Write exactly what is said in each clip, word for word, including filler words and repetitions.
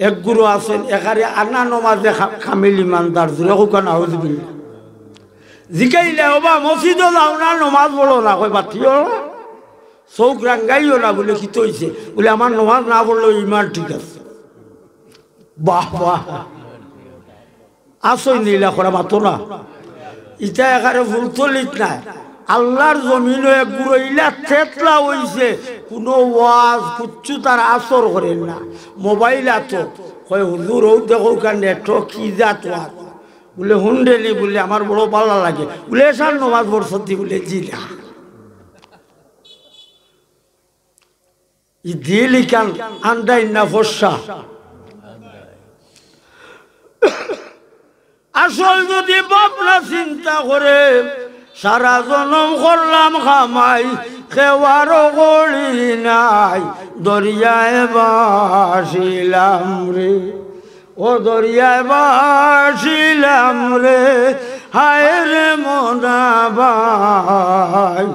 এক গুরু আছইন, একারে আনা নমাজে কা-, কামিল ইমানদার, জুরে কউক্কা নাউজুবিল্লাহ। জিকাইলা, "ওবা, মসজিদো যাও না, নমাজ পড়ো না?" কয়, "বাতি অর না।" চউখ রাঙ্গাইও না, বুলে, "কিতা অইছে?" বুলে, "আমার নমাজ না পড়লেও ইমান ঠিক আছে।" বাহ, বাহ। আছইন নি ইলা করা, মাতো না। ইতা একারে ফুলতলিত নায়। আল্লার জমিনো এক গুরু ইলা তেতলা অইছে, কুনু ওয়াজ, কুচ্ছু তার আসর করের না। মোবাইল আতো, কয়, "হুজুর, অউ দেখউক্কা নেটো কি জাত ওয়াজ।" বুলে, "হুনরে নি?" বুলে, "আমার বড় ভালা লাগে।" বুলে, "এশার নমাজ পড়ছনি?" বুলে, "জি না।" ই দিল ইখান আন্দাইর না ফর্সা? আসল যুদি ভাবনা চিন্তা করে, সারা জনম করলাম কামাই, কেউর করি নাই, দরিয়ায় ভাসিলাম রে, ও দরিয়ায় ভাসিলাম রে, হায় রে মনা ভাই।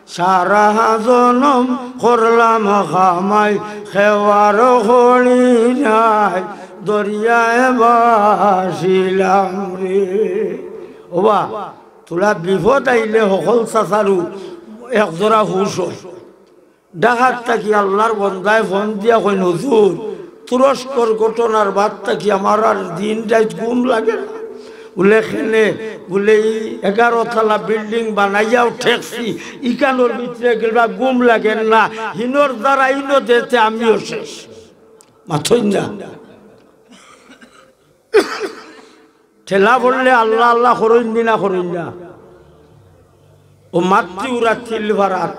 সারা জনম করলাম কামাই, কেউর করি নাই, দরিয়ায় ভাসিলাম রে। ওবা, থুড়া বিপদ আইলে হকল চাচারও একজরা হুশ অয়। ঢাকাত থাকি আল্লার বন্দায় ফোন দিয়া কইন, "হুজুর, তুরস্কর ঘটনার বাদ থাকি আমার আর দিন রাইত ঘুম লাগে না।" বুলে, "কেনে?" বুলে, "ই এগারো তলা বিল্ডিং বানাইয়াও ঠেকছি, ইখানোর ভিতরে গেলে ঘুম লাগে না, হিনোর দ্বারা ইনো দেশে আমিও শেষ।" মাতইন না। ঠেলা পড়লে আল্লা আল্লা করইন নি না করইন না? ও মাতৃ উরা তিলফারাত,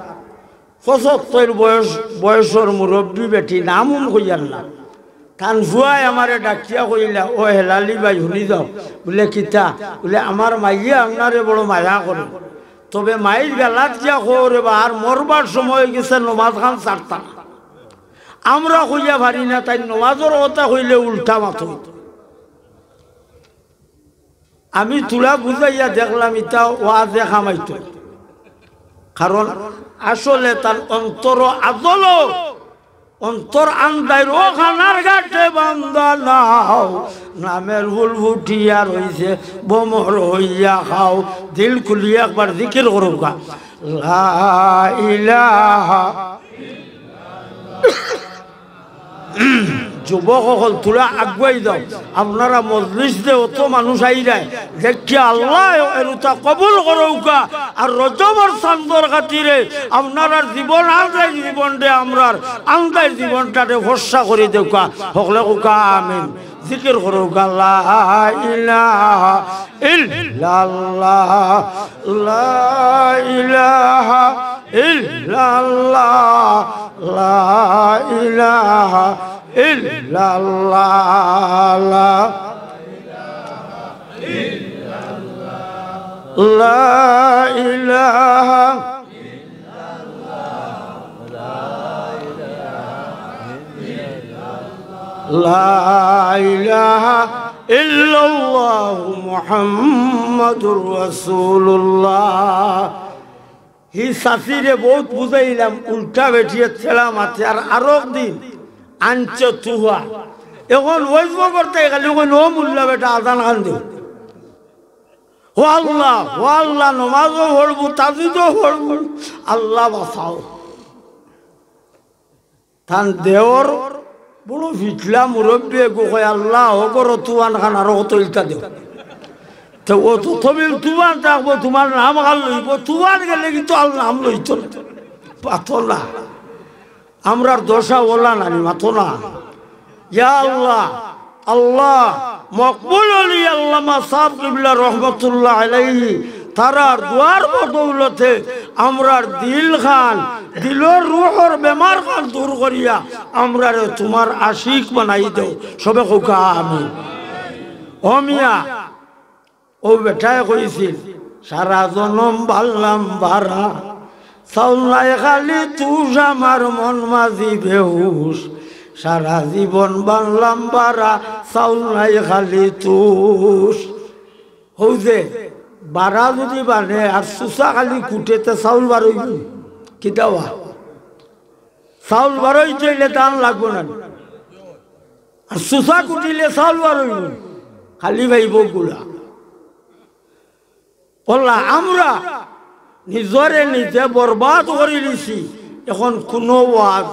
পঁচাত্তর বয়স, বয়সর মুরব্বি বেটি, নাম উম কইয়ার না। তান ফুয়ায় আমারে ডাকিয়া কইলা, "ও হেলালি ভাই, হুনি যাও।" বুলে, "কিতা?" বুলে, "আমার মাইয়ে আপনারে বড় মায়া করে, তবে মাইর গালাত গিয়া কও রে বা, আর মরবার সময় অইগেছে, নমাজ খান ছাড়তা না।" আমরা কইয়া পারি না, তাইন নমাজর কথা কইলে উল্টা মাতইন। আমি থুড়া বুঝাইয়া দেখলাম, ইতা ওয়াজে কাম আইতো। কারণ আসলে তান অন্তর আজলো, অন্তর আন্দাইর, ও খানার ঘাটে বান্দা নাও, নামের ফুল ফুটিয়া রইছে, ভমর অইয়া খাও। দিল খুলিয়া একবার জিকির করউক্কা, লা ইলাহা। যুবক অকল, থুড়া আগুয়াই যাও। আপনারা মজলিসে অত মানুষ আইরায়, দেখিয়া আল্লায় এরতা কবুল করউক্কা। আর রজবর চান্দর খাতিরে আপনারার জীবন, আন্দাইর জীবনরে, আমরার আন্দাইর জীবনটারে ফর্সা করি দেউক্কা। হকলে কউক্কা আমিন। জিকির করউক্কা, লা ইলাহা ইল্লাল্লাহ, লা ইলাহা ইল্লাল্লাহ, লা ইলাহা ইল্লাল্লাহ, লা, লা ইলাহা লা ইলাহা ইল্লাল্লাহু মুহাম্মাদুর রাসূলুল্লাহ। হি চাচিরে বউত বুঝাইলাম, উল্টা বেটিয়ে ছেড়া মাতে, আর আরক দিন আনছে তুহা। এখন ওয়াজ করতে খালি কইন, "ও মুল্লা বেটা, আজান খান দেও।" ও আল্লাহ, ও আল্লাহ, নমাজও পড়বো, তাজুদও পড়বো, আল্লাহ বাঁচাও। তান দেওর বড় ফিটলা মুরব্বি এগু কয়, "আল্লাহ, ও করো তুফান খান আরো কত ইলতা দেও।" তো ও তো তবে তুফান থাকবো, তুমার নাম খান লইবো, তুফান গেলে কিন্তু আর নাম লইতো না, পাতো না। আমরার দশা ওলা নানি, মাতো না। ইয়া আল্লাহ, আল্লাহ, মকবুল আলী আল্লামা সাহেব কিবলা রহমতুল্লাহ আলাইহি, তারার দোয়ার বদৌলতে আমরার দিল খান, দিলর রুহর বেমার খান দূর করিয়া আমরারে তুমার আশিক বানাই দেও। সবে কউক্কা আমিন। ও মিয়া, ও বেটায় কইছিল, "সারা জনম বাড়লাম বাড়া, চাউল নাই খালি তুষ, আমার মন মাঝি বেহুশ। সারা জীবন বাড়লাম বাড়া, চাউল নাই খালি তুষ।" হউ যে, বাড়া যুদি বানে আর চুচা খালি কুটে, তে চাউল বারইবো কিতা বা? চাউল বারইতে অইলে ধান লাগবো না? আর সুসা কুটিলে চাউল বার অইবো, খালি পাইবো গুড়া। অলা আমরা নিজরে নিজে বরবাদ করিলিছি। এখন কুনু ওয়াজ,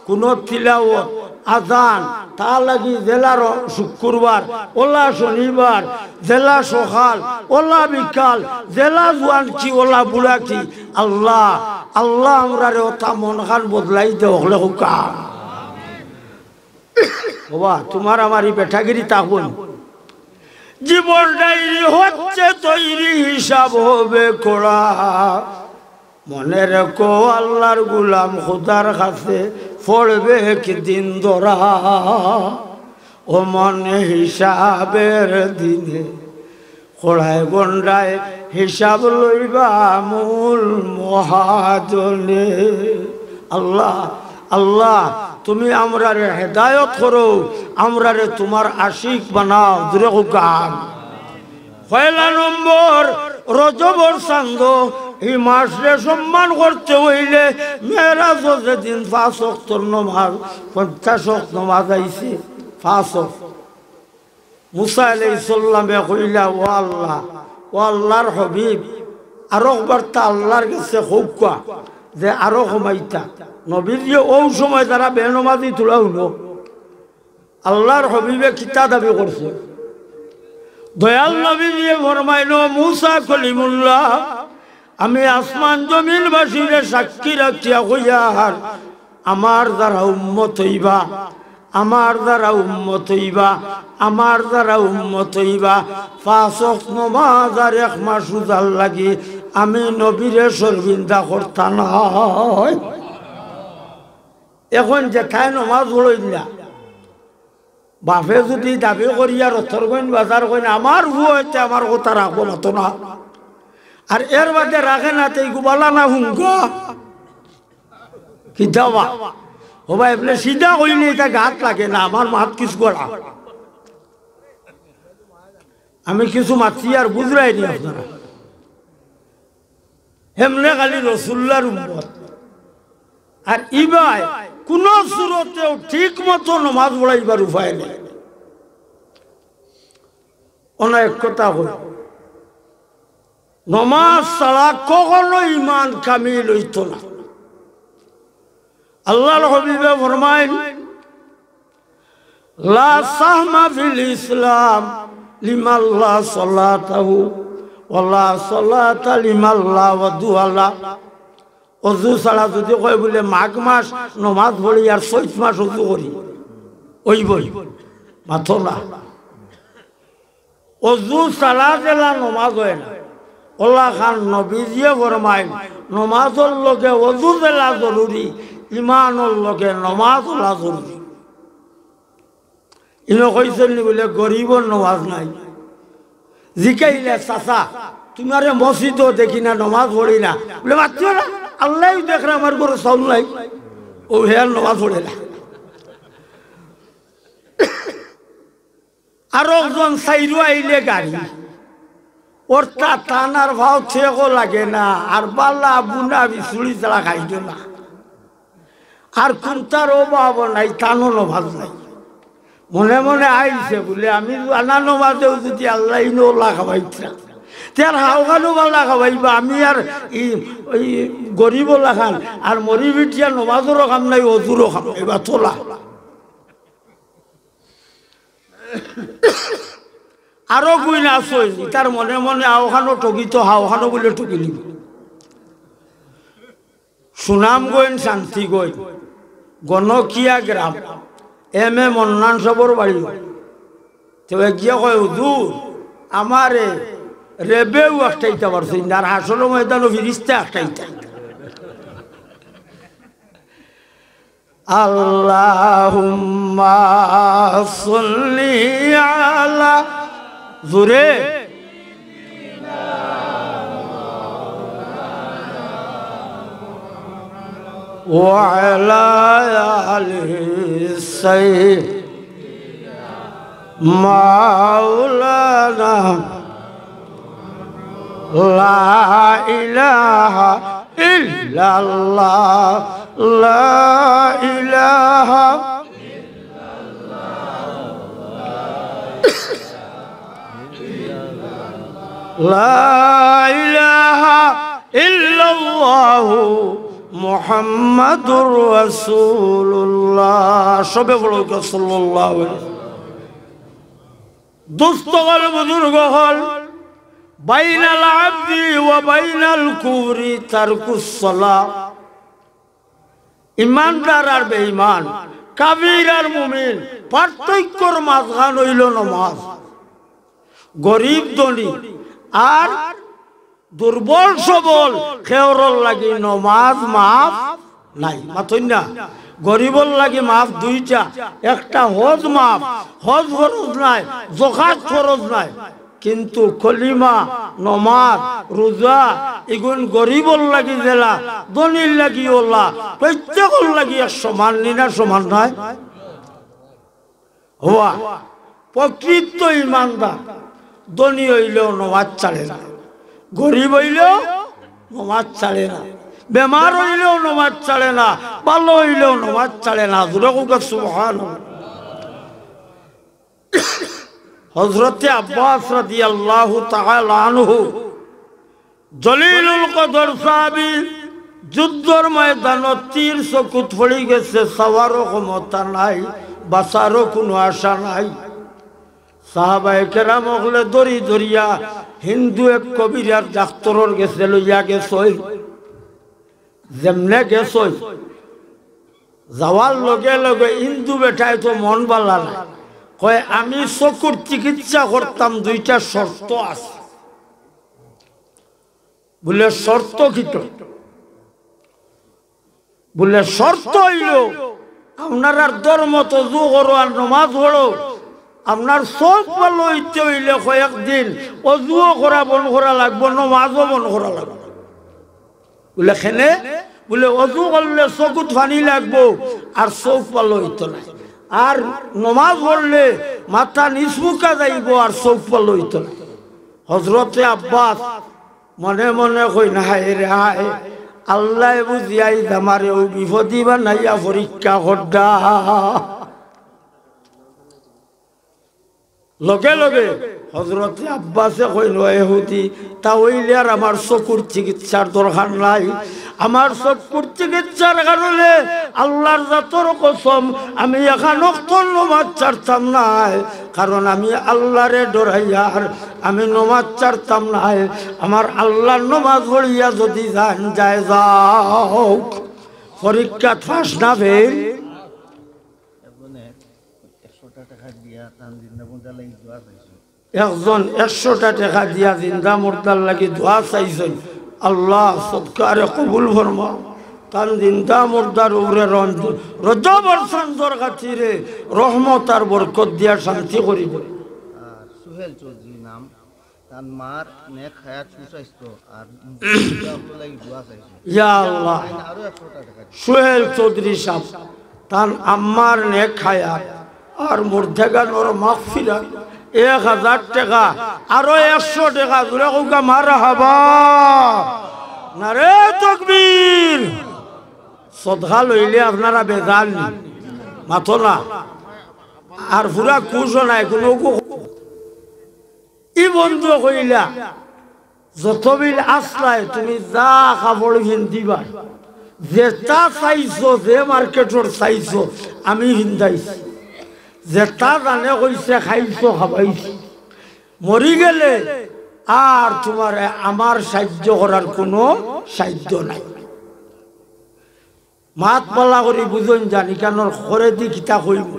কুনু তিলাওয়াত, আজান, তার লাগি যেলা র-, শুক্রবার, অলা শনিবার, যেলা সকাল, অলা বিকাল, যেলা জুয়ান কি, অলা বুড়া কি, আল্লাহ, আল্লাহ আমরারে অতা মনখান বদলাই দেও, হকলে কউক্কা। বাবা, তুমার আমার ই বেটাগিরি থাকবো না। জীবন ডায়েরি হচ্ছে তৈরি, হিসাব হবে করা। মনে রেখো আল্লাহর গোলাম, খোদার কাছে পড়বে একদিন ধরা। ও মন, হিসাবের দিনে কড়ায় গন্ডায় হিসাব লইবা মূল মহাজনে। আল্লাহ, আল্লাহ, তুমি আমরারে হেদায়ত করো, আমরারে তুমার আশিক বানাও। জোরে কউক্কা আমিন। পয়লা নম্বর, রজবর চান্দ, ই মাসরে সম্মান করতে অইলে মেরাজো যেদিন পাঁচ ওয়াক্তর নমাজ, পঞ্চাশ ওয়াক্ত নমাজ আইছে, পাঁচ ওয়াক্ত। মুসা আলাইহিস সালামে কইলা, "ও আল্লাহ, ও আল্লাহর হাবিব, আরো একবার তা আল্লাহর গেছে কউক্কা যে আরো কমাইতা।" নবীজিয়ে অউ সময় যারা বেনমাজি তুলা হুনো, আল্লাহর হাবিবে কিতা দাবি করছে? দয়াল নবীজিয়ে ফরমাইন, "ও মুসা কলিমুল্লাহ, আমি আসমান জমিনবাসীরে সাক্ষী রাখিয়া কইয়ার, আমার যারা উম্মত অইবা, আমার যারা উম্মত অইবা, আমার যারা উম্মত অইবা, পাঁচ ওয়াক্ত নমাজ আর এক মাস রোজার লাগি আমি নবীরে শর্মিন্দা করতা নায়।" এখন যেতায় নমাজ পড়ইন না, বাপে যুদি দাবি করিয়া রথর গইন বাজার কইন, "আমার ফুয়া অইতে আমার কথা রাখবো না তো না।" আর এর বাদে রাখে না, তে ইগু বালা না হুঙ্গা। কিতা বা? ও ভাই, আপনে সিধা কইলে ইতা গাত লাগে না, আমার মাত কিস করা। আমি কিছু মাতছি আর বুঝরায় নি আপনারা। হেমনে খালি রসুল্লার উম্মত। আর ইবায় কুনু সুরতেও ঠিক মতো নমাজ পড়াইবার উপায় নাই। অনেক কথা কই, নমাজ ছাড়া কখনো ইমান কামিল অইতো না। আল্লাহর হাবিবে ফরমাইন, "লা সাহমা ফিল ইসলাম লিমান লা সালাতা লাহু, ওয়া লা সালাতা লিমান লা ওযুআ লাহু।" অজু ছাড়া যুদি কয় বুলে, "মাঘ মাস নমাজ পড়ি আর চৈত মাস অজু করি", অইবো? মাতো না। অজু ছাড়া যেলা নমাজ অয় না, অলাখান নবীজিয়ে ফরমাইন, নমাজর লগে অজু যেলা জরুরি, ইমানর লগে নমাজ অলা জরুরি। ইনো কইছইন নি বুলে গরিবর নমাজ নাই? জিকাইলে, "চাচা, তুমারে মসজিদো দেখি না, নমাজ পড়ি না।" বুলে, "মাতিও না, আল্লায়উ দেখরা আমার ঘরো চাউল নাই।" অউ হেয়ার নমাজ পড়ে না। আরক জন চাইরো আইলে গাড়ি, অর্থাৎ তান আর ফাও ঠেকও লাগে না, আর বালা বুনা বিচুড়ি ছাড়া খাইতো না। আর কুন্তার অভাবও নাই, তানও নমাজ নাই। মনে মনে আইছে বুলে, "আমি জানা নমাজেও যুদি আল্লায় ইনো অলা খাবাইতরা, তে আর হাওখানো বালা খাবাইবা, আমি আর ই, ই গরিব অলাখান, আর মরি বিটিয়া নমাজরও কাম নাই, অজুরও কাম নাই, বা তোলা।" আরো গুইন আছইন, ইতার মনে মনে আওখানো ঠগিতো, হাওখানো বুলে ঠগিলিবো। সুনামগঞ্জ, শান্তিগঞ্জ, গণকিয়া গ্রাম, এম এ মন্নান সাবর বাড়ি। তে গিয়া কয়, "হুজুর, আমারে রেবেউ আটকাইতা পারছইন না, আর হাশরর ময়দানো ফিরিস্তা আটকাইতা।" আল্লাহুম্মা সাল্লি আলা, জোরে, ওয়া আলা আলি সাইয়্যিদিনা মাওলানা লা ইলাহা ইল্লাল্লাহ, লা ইলাহা। لا إله إلا الله محمد رسول الله। সবে পড়ুক্কা সাল্লাল্লাহু আলাইহি। দোস্ত অকল, বুজুর্গ অকল, বাইনাল আবদি ওয়া বাইনাল কুফরি তারকুস সালাহ। ইমানদার আর বেঈমান, কাফির আর মুমিন, পার্থক্যর মাঝখান অইলো নমাজ। গরিব ধনী আর দুর্বল সবল, কেউরর লাগি নমাজ মাফ নাই। মাতইন না, গরিবর লাগি মাফ দুইটা, একটা হজ মাফ, হজ ফরজ নায়, জকাত ফরজ নায়, কিন্তু কলিমা, নমাজ, রোজা, ইগুন গরিবর লাগি যেলা, ধনীর লাগি অলা, প্রত্যেকর লাগি এক সমান, নি না সমান নায়? হওয়া প্রকৃত ইমানদার। ধনী অইলেও নমাজ ছাড়ে না, গরিব অইলেও নমাজ ছাড়ে না, বেমার অইলেও নমাজ ছাড়ে না, ভালা অইলেও নমাজ ছাড়ে না। জোরে কউক্কা সুবহানাল্লাহ। হযরতে আব্বাস রাদিয়াল্লাহু তাআলা আনহু জলিলুল কদর সাহাবী, যুদ্ধর ময়দানো তীর চকুত পড়ি গেছে, চাওয়ারও ক্ষমতা নাই, বাঁচারও কুনু আশা নাই। সাহাবায়ে কেরাম অকলে দৌড়ি দৌড়িয়া হিন্দু এক কবিরাজ ডাক্তরর গেছে লইয়া গেছইন। যেমনে গেছইন, যাওয়ার লগে লগে হিন্দু বেটায় তো মন ভালা না, কয়, "আমি চকুর চিকিৎসা করতাম, দুইটা শর্ত আছে।" বুলে, "শর্ত কিতা?" বুলে, "শর্ত অইলো, আপনারার ধর্মত অজু করো আর নমাজ পড়ো, আপনার চউখ ভালা অইতে অইলে কয়েকদিন অজুও করা বন্ধ করা লাগবো, নমাজও বন্ধ করা লাগবো।" বুলে, "কেনে?" বুলে, "অজু করলে চকুত পানি লাগবো আর চউখ ভালা অইতো নায়, আর নমাজ পড়লে মাথা নিচমুখা যাইবো আর চউখ ভালা অইতো নায়।" হযরতে আব্বাস মনে মনে কইন, "হায় রে হায়, আল্লায় বুঝি আইজ আমারে অউ বিপদি বানাইয়া পরীক্ষা কররা।" লগে লগে হযরতে আব্বাসে কইন, "ও ইহুদি, তা অইলে আর আমার চকুর চিকিৎসার দরকার নাই। আমার চকুর চিকিৎসার কারণে আল্লার জাতর কসম, আমি এখান অক্তর নমাজ ছাড়তাম নায়, কারণ আমি আল্লারে ডরাইয়ার আমি নমাজ ছাড়তাম নায়। আমার আল্লার নমাজ পড়িয়া যদি জান যায় যাউক।" পরীক্ষাত পাস না ফেইল? একজনে একশোটা টেকা দিয়া তান জিন্দা মুর্দার লাগি দোয়া চাইছইন। একজন একশোটা টেকা দিয়া জিন্দা মুর্দার লাগি দোয়া চাইছইন, "আল্লাহ, সদকারে কবুল ফরমাও।" তান জিন্দা মুর্দার উপরে রঞ্জ-, রজবর চান্দর খাতিরে রহমত আর বরকত দিয়া শান্তি করি দেও। আর সুহেল চৌধুরী নাম, তান মার নেক হায়াত সুস্বাস্থ্য আর মুর্দার লাগি দোয়া চাইছইন। ইয়া আল্লাহ। আরো একশোটা টেকা। সুহেল চৌধুরী সাব, তান আম্মার নেক হায়াত আর মুর্দেগানর মাগফিরাত, এক হাজার টেকা, আরো একশো টেকা, জোরে কউক্কা মারহাবা। নারে তাকবীর। সদকা লইলে আপনারা বেজার নি, মাতো না। আর পুরা খুশও নায়, কুনু কু-, ই বন্ধু কইলা, "যত বিল আছলায় তুমি যা কাপড় ফিন্দিবায়, যেতা চাইছো, যে মার্কেটর চাইছো, আমি ফিন্দাইছি। যেতা জানে কইছে, খাইছো, খাবাইছি। মরি গেলে আর তুমারে আমার সাইয্য করার কুনু সাইয্য নাই।" মাত ভালা করি বুঝইন জানি, কারণ খরেদি কিতা কইমু।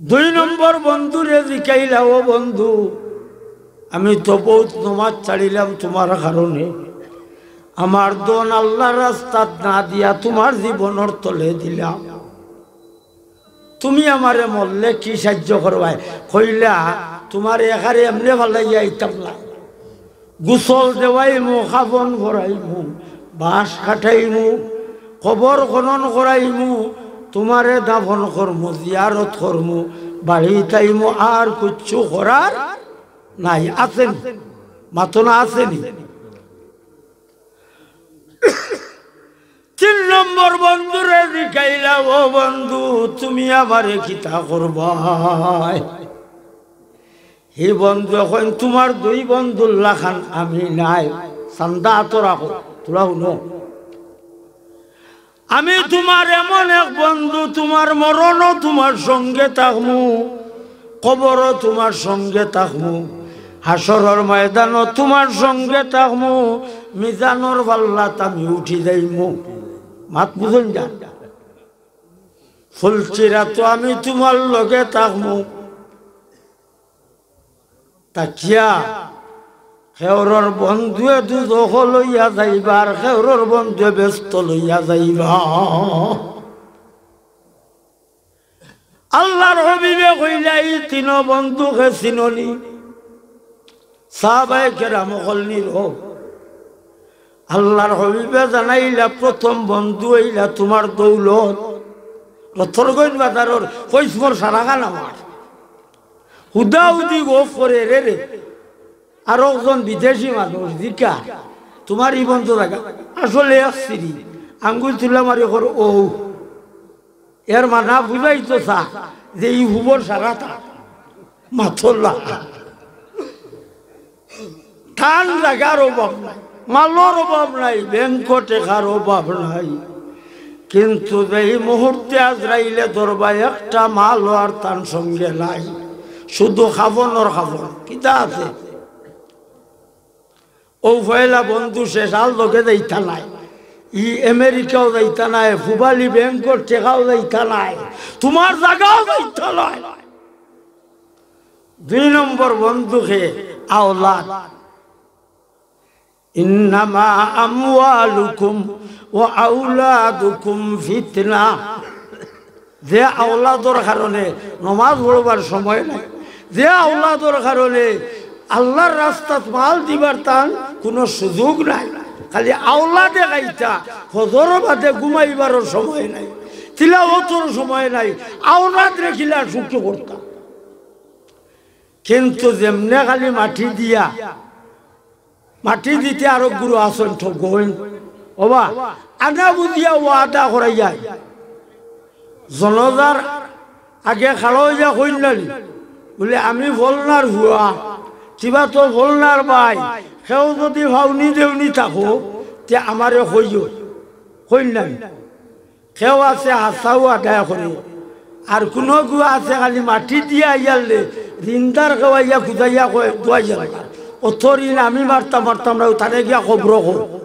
দুই নম্বর বন্ধুরে জিকাইলা, "ও বন্ধু, আমি তো বউত নমাজ ছাড়িলাম তুমার কারণে, আমার ধন আল্লার রাস্তাত না দিয়া তুমার জীবনর তলে দিলাম।" তুমি আমারে মরলে কি সাইয্য করবায়? কইলা, "তুমারে একারে এমনে ফালাইয়া আইতাম না। গোসল দেওয়াইমু, কাফন পরাইমু, বাঁশ কাটাইমু, কবর খনন করাইমু, তুমারে দাফন করমু, জিয়ারত করমু, বাড়িত আইমু, আর কুচ্ছু করার নাই।" আছে নি? মাতো না, আছে নি? তিন নম্বর বন্ধুরে জিকাইলা, "ও বন্ধু, তুমি আমারে কিতা করবায়?" হি বন্ধু অখন তুমার দুই বন্ধুর লাখান আমি নায়। চান্দা আতো রাখো, তুরা হুনো। আমি তুমার এমন এক বন্ধু, তুমার মরণও তুমার সঙ্গে থাকমু, কবরও তুমার সঙ্গে থাকমু, হাশরর ময়দানও তুমার সঙ্গে থাকমু, মিজানর পাল্লাত আমি উঠি যাইমু। মাত বুঝইন যা। ফুলসিরাতো আমি তুমার লগে থাকমু। থাকিয়া কেউরর বন্ধুয়ে দুজখ লইয়া যাইবা, আর কেউরর বন্ধুয়ে বেহেস্ত লইয়া যাইবা। আল্লার হাবিবে কইলা, "ই তিনো বন্ধুকে চিননি?" সাহাবায়ে কেরাম অকল নীরব। আল্লার হাবিবে জানাইলা, "প্রথম বন্ধু অইলা তুমার দৌলত, রথরগঞ্জ বাজারর কইসমর সারাখান আমার।" হুদাহুদি গফ করে রে রে। আর একজন বিদেশি মানুষ জিকা, "তুমার ই বন্ধু জাগা?" আসলে এক সিরি আঙ্গুল তুলা মারি কর, "ও।" এর মানা বুঝাইতো চা যে ই হুবর সারাটা মাতলা। তান জাগার অভাব নাই, মালর অভাব নাই, ব্যাংকো টেকার অভাব নাই, কিন্তু যেই মুহূর্তে আজরাইলে ধরবা, একটা মালও আর তান সঙ্গে নাই, শুধু কাফনর কাফন। কিতা আছে? অউ পয়লা বন্ধু শেষ, আর লগে যাইতা নায়। ই আমেরিকাও যাইতা নায়, পুবালি ব্যাংকর টেকাও যাইতা নায়, তুমার জাগাও যাইতা নায়। দুই নম্বর বন্ধুকে আওলাদ। ইন্নামা আমওয়ালুকুম ওয়া আওলাদুকুম ফিতনা। যে আওলাদর কারণে নমাজ পড়বার সময় নাই, যে আওলাদর কারণে আল্লার রাস্তাত মাল দিবার তান কুনু সুযোগ নাই, খালি আওলাদে খাইতা, ফজর বাদে ঘুমাইবারও সময় নাই, তিলাওয়াতর সময় নাই, আওলাদরে কিলা সুখী করতা। কিন্তু যেমনে খালি মাটি দিয়া মাটি দিতে আরো গুরু আছইন ঠগইন। ওবা, আনা বুঝিয়া ওয়াদা করাইয়া জনজার আগে খাড়া অইয়া কইন নানি, বুলে, "আমি ফলনার ফুয়া, কিবা তো ফলনার ভাই, কেউ যুদি ফাউনি দেউনি থাকো, তে আমারে কইও।" কইন নানি? কেউ আছে হাছাউ আদায় করে, আর কুনু গুয়া আছে খালি মাটি দিয়া আইয়ারলে ঋণদার কেউ আইয়া খুজাইয়া কয়, "দুয়াই যাবে।" অত ঋণ আমি মারতাম, মারতাম না, তারে গিয়া কবরো কও।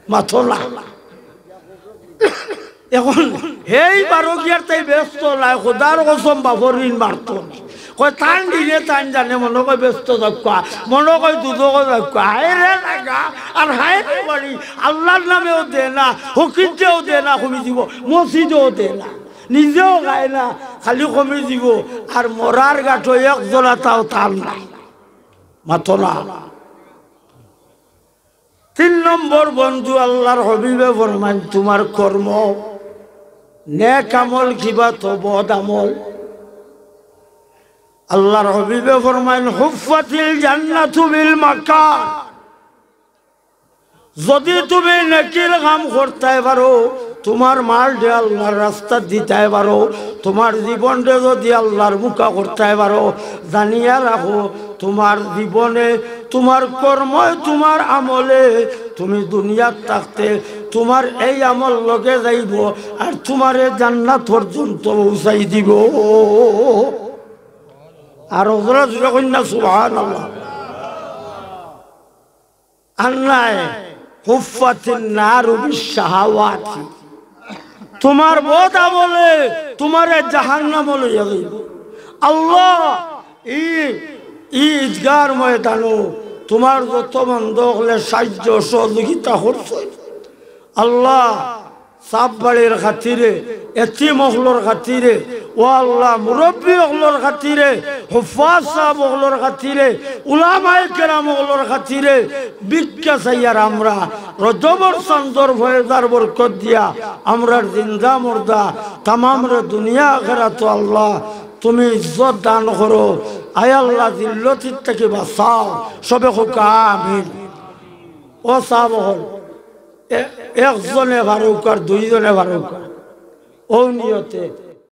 মাতো না। এখন হেই বারো গিয়ার তাই ব্যস্ত নাই, খোদার কসম বাপর ঋণ মারতো না। কয়, "তান দিলে তান জানে, মনো কয় ব্যস্ত থাকুয়া, মনো কয় দুজখো থাকুয়া।" হায় রে লাগা, আর হায় রে বাড়ি, আল্লার নামেও দে না, হকিতেও দে না, কমি দিব, মসজিদেও দে না, নিজেও খায় না, খালি কমি দিব। আর মরার গাটো এক জোড়া তাও তার নাই, মাতো না। তিন নম্বর বন্ধু, আল্লার হাবিবে ফরমাইন, তুমার কর্ম, নেক আমল কিবা তো বদ আমল। আল্লার হাবিবে ফরমাইন, "হুফফাতিল জান্নাতু বিল মাকার।" যুদি তুমি নেকির কাম করতায় পারো, তুমার মালরে আল্লার রাস্তাত দিতায় পারো, তুমার জীবনরে যুদি আল্লার মুখা করতায় পারো, জানিয়া রাখো, তুমার জীবনে, তুমার কর্মে, তুমার আমলে তুমি দুনিয়াত থাকতে তুমার এই আমল লগে যাইবো, আর তুমারে জান্নাত পর্যন্ত পৌঁছাই দিবো। আর হজরত জুরে কইন না, সুবহানাল্লাহ। আর নাই, হুফফাতিন নারু বিশ শাহাওয়াতি। তুমার বদ আমলে তুমারে জাহান্নামো লইয়া যাইবো। আল্লাহ, ই, ই ঈদগার ময়দানো তুমার যত বন্দা অকলে সাহায্য সহযোগিতা করছইন, আল্লাহ, ছাব বাড়ির খাতিরে, এতিম অকলর খাতিরে, ও আল্লাহ, মুরব্বি অকলর খাতিরে, হুফাজ সাব অকলর খাতিরে, উলামায়ে কেরাম অকলর খাতিরে ভিক্ষা চাইয়ার আমরা। রজবর চান্দর ফয়েজর বরকত দিয়া আমরার জিন্দা মুর্দা তামামরে দুনিয়া আখেরাতো আল্লাহ তুমি ইজ্জত দান করো। আয় আল্লাহ, জিল্লতির থাকি বাঁচাও। সবে কউক্কা আমিন। ও ছাব অকল, এ-, একজনে পারউক্কা আর দুইজনে পারউক্কা। অউ নিয়তে